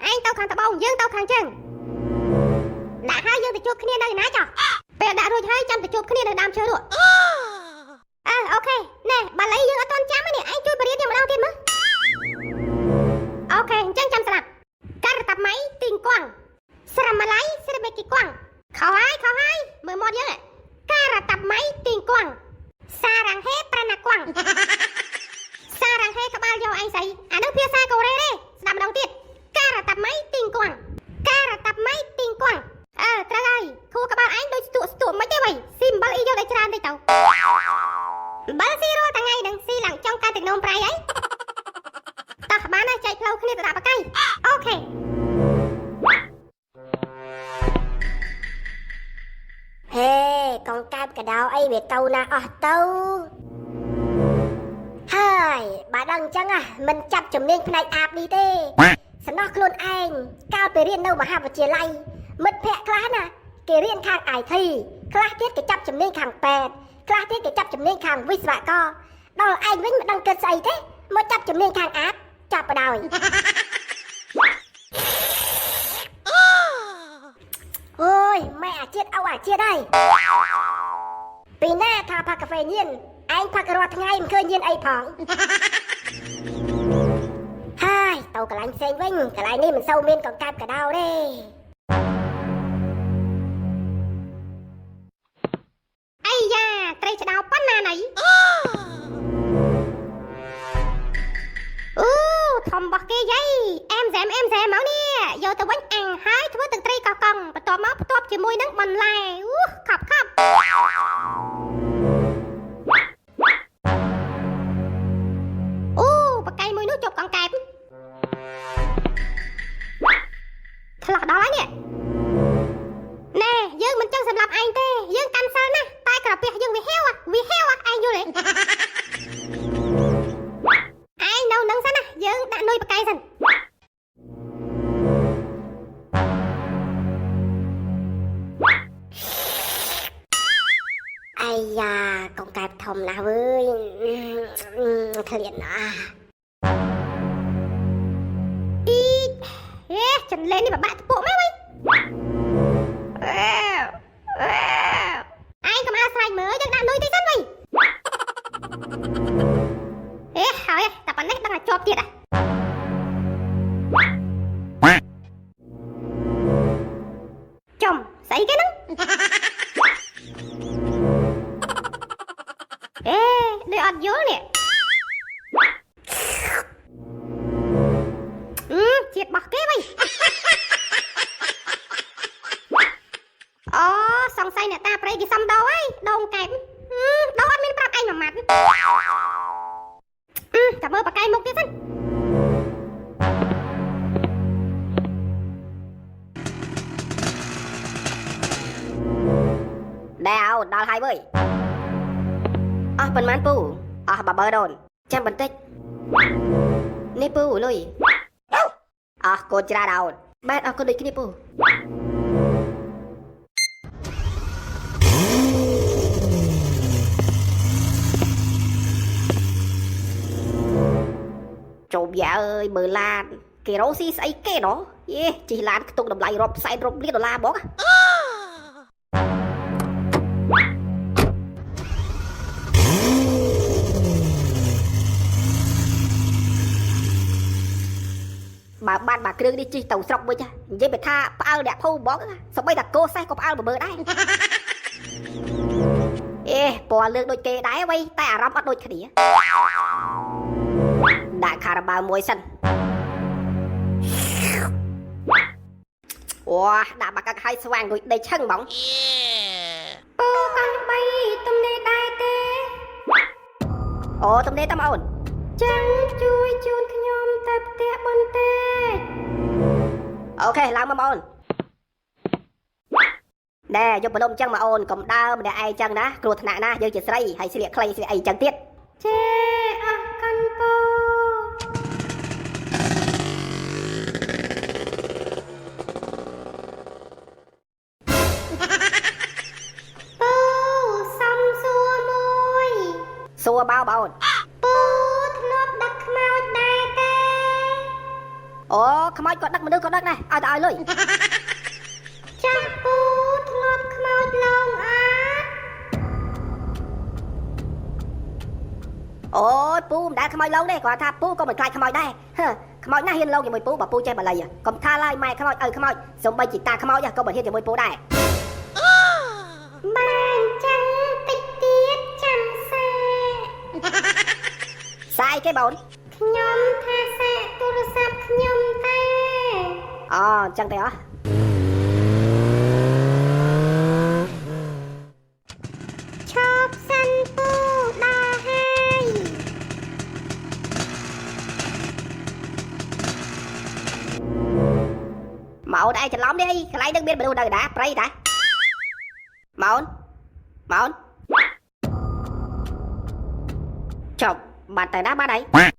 ឯងទៅខាងត្បូងយើងទៅខាងជើងដាក់ហើយយើងទៅជួបគ្នានៅណាចុះពេលដាក់រួចហើយចាំទៅជួបគ្នានៅដើមឈើនោះអើ OK ណែបាលីយើងអត់ទាន់ចាំទេនេះឯងជួយបរៀនយើងម្ដងទៀតមើល OK អញ្ចឹងចាំស្ដាប់ករតាម៉ៃទីងគួងស្រមឡៃស្រមេគីគួងខុសហើយខុសហើយមើលមាត់យើងការតាម៉ៃទីងគួងសារ៉ាំងហេប្រណាគួងសារ៉ាំងហេក្បាលយកឯងស្អីអានឹងភាសាកូរ៉េទេស្ដាប់ម្ដងទៀតការតាម៉ៃទីងគួងការតាម៉ៃទីងគួងអើត្រូវហើយខួរក្បាលឯងដូចស្ទក់ស្ទក់មិនទេវ៉ៃស៊ីអំបិលអ៊ីយកតែច្រើនតិចទៅអំបិលស៊ីរាល់ថ្ងៃនឹងស៊ីឡើងចង់កើតទឹកនោមប្រៃអីតោះបានហើយចែកផ្លូវគ្នាទៅដាក់បកាយ OK ហេកងកែបកដោអីវាទៅណាអស់ទៅហើយបើដឹងអញ្ចឹងមិនចាប់ជំនាញផ្នែកអាបនេះទេសំណោះខ្លួនឯងកាលពេលរៀននៅមហាវិទ្យាល័យមិត្តភ័ក្តិខ្លះណាគេរៀនខាង IT ខ្លះទៀតគេចាប់ជំនាញខាងពេទ្យខ្លះទៀតគេចាប់ជំនាញខាងវិស្វករដល់ឯងវិញមិនដឹងគិតស្អីទេមកចាប់ជំនាញខាងអាបចាប់បដ ாய் អូយម៉ែអាជាតិអោអាជាតិហើយពីណាថាផឹកកាហ្វេញៀនឯងផឹករាល់ថ្ងៃមិនឃើញញៀនអីផងហើយទៅកន្លែងផ្សេងវិញកន្លែងនេះមិនសូវមានកង្កែបកដោទេ អីយ៉ាត្រីឆ្ដោប៉ុណ្ណាណៃអូធំរបស់គេយាយអែមសែមអែមសែមមកនេះយកទៅវិញអាំងហើយធ្វើទឹកត្រីកោះកង់បន្ទាប់មកផ្ទាប់ជាមួយនឹងបន្លែអូខប់ខប់អូបកៃមួយនោះជាប់កង្កែបឆ្លោះដល់ហើយនេះណែយើងមិនចង់សម្លាប់ឯងទេយើងកាន់សិលណាស់តែក្រពះយើងវាហៀវវាហៀវឯងយល់ទេឯងនៅនឹងសិនណាយើងដាក់នុយបកៃសិន អាយ៉ាកង្កែបធំណាស់វើយឃ្លានណាស់ អីហេចន្លេនេះបបាក់តពួកមែនវិញឯងកុំអើស្រែកមើលយើងដាក់នុយតិចសិនវិញអេហើយតែប៉ុណ្ណេះដឹងតែជាប់ទៀតអាចំស្អីគេហ្នឹងអេដូចអត់យល់នេះអឺជាតិរបស់គេវិញអូសង្ស័យអ្នកតាព្រៃគេសំដោហើយដងកែបដោអត់មានប្រាប់ឯងមួយម៉ាត់តែមើលបកែមុខទៀតសិន ដែរអោដល់ហើយវើយអស់ប៉ុន្មានពូអស់បាបើដូនចាំបន្តិចនេះពូលុយអស់កូនច្រើនអូនបាទអរគុណដូចគ្នាពូចូលយ៉ាអើយមើលឡានគេរកស៊ីស្អីគេណោះយេជិះឡានខ្ទង់តម្លៃរាប់សែនរាប់លានដុល្លារហ្មង បើបានបើគ្រឿងនេះជិះទៅស្រុកវិញនិយាយไปថាផ្អើលអ្នកភូមិហ្មងសម្បីតែគោសេះក៏ផ្អើលបើមើលដែរអេពណ៌លើកដូចគេដែរវ៉ៃតែអារម្មណ៍អត់ដូចគ្នាដាក់ខារ៉ាបាវមួយសិនអូដាក់បាក់កឲ្យស្វាងដូចដេកឆឹងហ្មង ពូកង់3ទំនេរដែរទេ អូទំនេរតើអូន ចឹងជួយជូនខ្ញុំទៅផ្ទះបន្តិច OK ឡើងមកអូនណែយកបដុំចឹងមកអូនកុំដើរម្នាក់ឯងចឹងណាគ្រោះថ្នាក់ណាយើងជាស្រីហើយស្លៀកខ្លីស្លៀកអីចឹងទៀត ចេអស់កន់ពូពូសំសួរមួយ សួរបោបងអូន ពូធ្លាប់ដឹកខ្មោចដែរទេ អូខ្មោច ក៏ដឹកមនុស្សក៏ដឹកដែរឲ្យតែឲ្យលុយ ចាស់ពូធ្លាប់ខ្មោចលងអត់ អូយពូមិនដែលខ្មោចលងទេគាត់ថាពូក៏មិនខ្លាចខ្មោចដែរហឺខ្មោចណាស់ហ៊ានលងជាមួយពូបើពូចេះបាលីកុំថាឡើយម៉ែខ្មោចឪខ្មោចសំបីជីតាខ្មោចក៏មិនហ៊ានជាមួយពូដែរ បានអញ្ចឹងតិចទៀតចាំសា សាយគេបង ខ្ញុំថាសាកទូរស័ព្ទខ្ញុំទេ អូអញ្ចឹងទេអស់ ឈប់សិនពូដល់ហើយ ម៉ោនឯងច្រឡំនេះអីកន្លែងនឹងមានមនុស្សនៅណាព្រៃតាម៉ោនម៉ោនចប់បាត់ទៅណាបាត់ហើយ